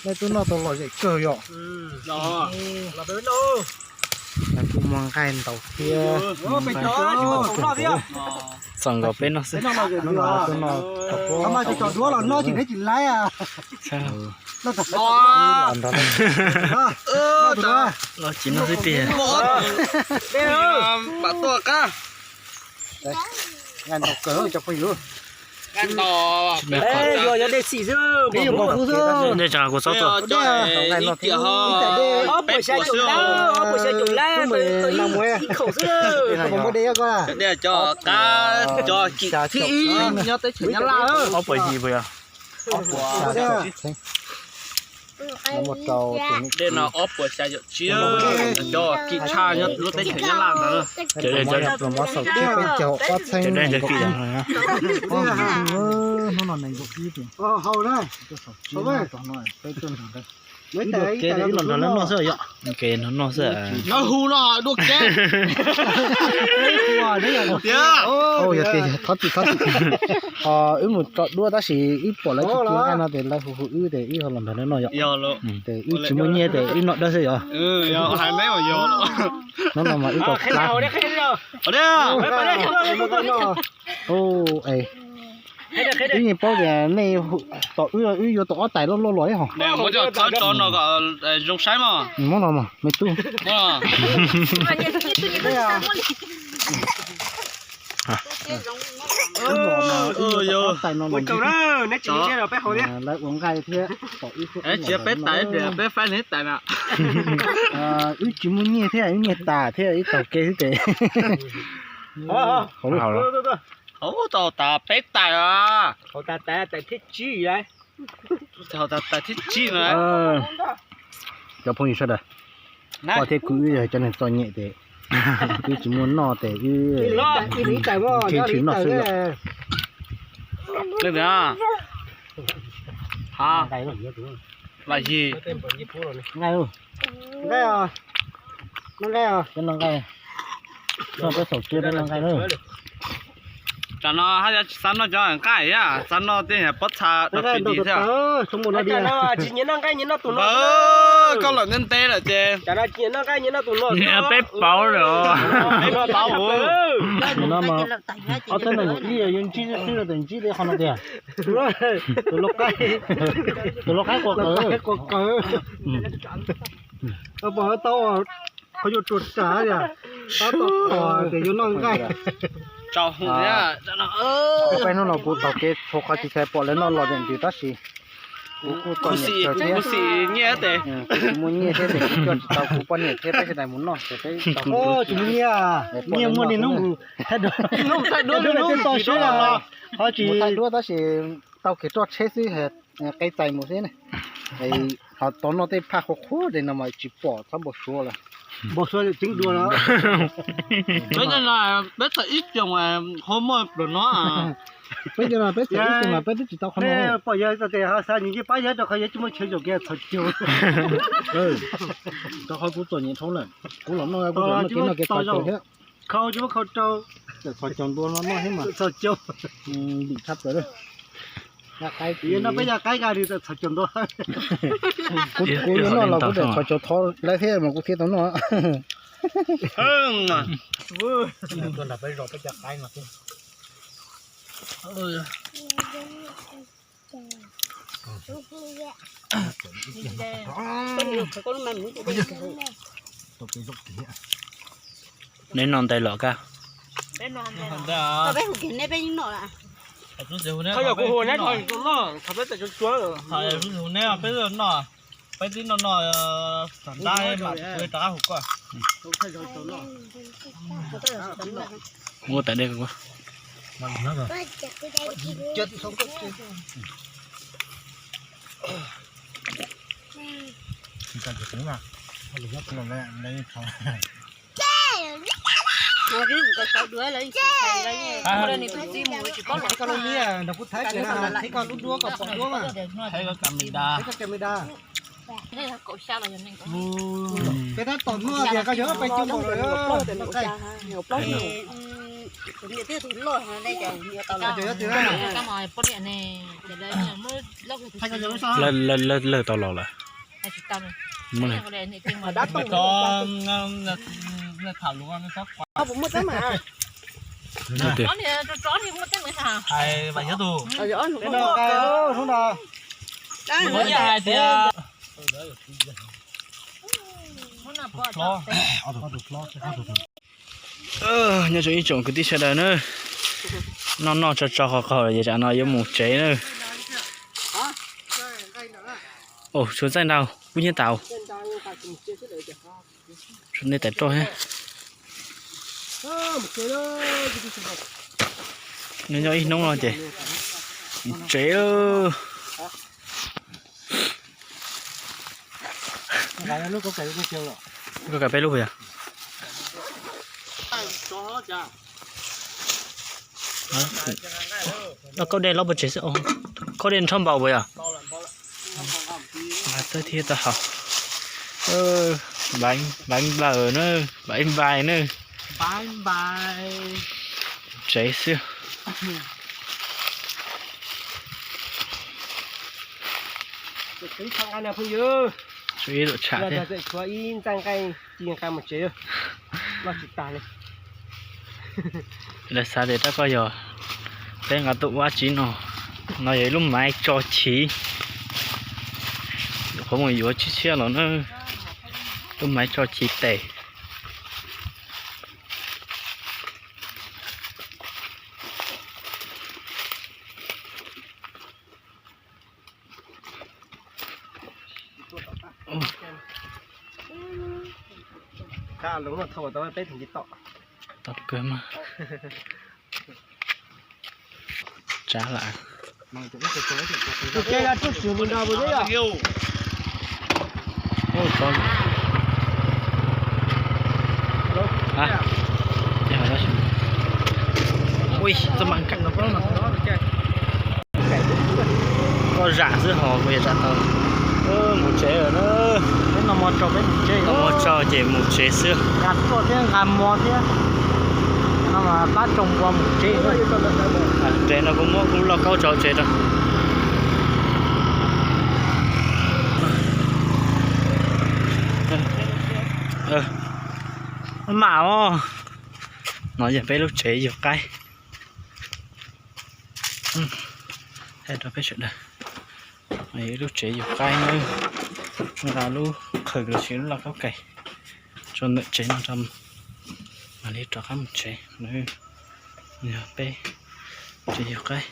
Nej twb noj tau lom zem kawg yom. Kuj muaj nqaij ntaus thiab. Txaus nkaus peb noj xwb. Los tsis noj xwb tiag. Nqaij ntaus kawg cov phooj ywg. Dej kuv txob tuaj. Ob puas xya caum lab, ob puas xya caum lab, ib khoom xwb. Dej cov qab cov kim thib ib nyob teb chaws Nyab Laj. Ob puas yim puas yog? Dej no ob puas xya caum tsib, cov kim tshaj nyob lub teb chaws Nyab Laj ntawd. Cov dej cov kim. Ib los nrog lawv noj xwb yom. Lawv hu no dua kev. Tiag. Thov txim, thov txim. Wb mus tso duab tab sis wb pom lawv tsis tau nqaij no ces lawv hu hu wb ces wb ho los nrog lawv noj yom. Ces wb tsis muaj nyiaj ces wb noj dawb xwb yom. Hnub no mas wb tau plab. Wb yeej paub tias nej tom wb, wb yuav tau ob tais loj loj los ib hos. Muab los mas me tub. Lawv ua nqaij thiab tom wb, peb tais, peb faib neb tais na. Wb tsis muaj nyiaj thiab, wb nyiaj tas thiab, wb taug kev xwb ces. Hauv tau tas peb tais os. Hauv tas tais thiab tsib. Hauv tas tais thiab tsib no. Cov phooj ywg sawv daws, koj thiab kuv wb yog cov neeg txom nyem ces wb tsis muaj noj ces wb nrhiav nrhiav noj xwb yom. Leej twg? Vam Yig. Nqaij, noj nqaij, peb noj nqaij, noj peb xaum tsiab peb noj nqaij na. Tsam no haj yam tsis xav noj cov nqaij thiab, xav noj tej pob txha dog phim dis thiab. Koj los ntev ntev lawm ces peb paub lawm. Ob txhiab nees nkaum ib yuav ntsib xwb xwb no tes ntsib li qhov no tiag. Tus lau qaib, tus lau qaib quas qawv. Pom tau qhov yuav tsuas tsam tias, tab tom pom tias yuav noj nqaij. Peb hnub no kuv taug kev tshuav qhov tsis txhais pom lawv noj los ntws tab sis kuv kuj txom nyem thiab, kuv tsis muaj nyiaj thiab ces kuv coj tsis tau kuv poj niam thiab peb sawv daws mus noj ces peb tsis muaj nyiaj, nyiaj muaj niaj hnub mus thaij duab, thaij duab toj siab los ho tsis thaij duab tab sis taug kev roj tsheb xwb, qe txais mus xwb ne. Ho tau noj tej phaj qhuav qhuav li no mas tsis pom txhob npau suav lawm. Npau suav tseeb dua no. Peb cov no peb txhais ib xyoos qhov muaj plaws no. Peb cov no peb txhais ib xyoos mas peb twb tsis tau qhov no. Pom yog tes ho xav nws yeej pab yog rau qhov yog tsis muaj chaw zaum kiag txhos caug. Rau qhov kuv txom nyem dhau lawm, kuv los noj kuv txom nyem kev noj kev txhos caug thiab. Khau tsis muaj khau rau. Txhos caug ntua no noj thiab mas. Txhos caug. Lim tshaj plaws. Yog noj peb yog qaib nqa li txhos caug ntua. Kuv yuav noj los kuv txhos caug thov lawv thiab mas kuv thiaj tau noj. Neb noj ntais los kag. Peb twb noj noj, peb twb noj noj, rov qab hu koj. Ua tas dej. Peb tab tom noj tias koj yog peb coj npaum lawm. Lawv, lawv, lawv tau los lawm. Nyob zoo ib tsoom kwv tij sawv daws na, noj noj tso tso qhov qaug lawm ces tsam no yuav mus tsev na. Tshuav txaij ntau, kub nyiab tau. Tshuav nej tais roj thiab. Nyob nyob ib hnub no ces mus tsev. Koj kav peb lub puas yog? Koj dej lob puas tseg xwb, koj dej nrhoj npaum puas yog? Tawb thiab tau haus. Bye bye na, bye bye na. Tsev xwb. Tshuav ib lub tsham thiab. Lawv xav tias rab koj yog peb nqa tuaj ua dab tsi no. No yog ib lub maiv tso chiv. Qhov mus yuav tshiab tshiab los na, lub maiv tso chiv tes. Tau kawg mas. Tsav lam. Koj zam xwb hos kuv yuav zam tau. Mus tsev lawm na. Peb noj mov tso peb mus tsev, noj mov tso ces mus tsev xwb. Nqa tuaj thiab nqa mov thiab. No mas pab tsoo npua mus tsev. Tsev no kuv muab kuv lauj kaub tso tsev rau. Mam os. No yog peb lub tsev yug qaib. Hais rau peb sawv daws, ib lub tsev yug qaib na, nqa lub qhwv los sis lub lauj kaub kais tso ntawm tsev no, mam li rov qab mus tsev. Yog peb tsev yug qaib.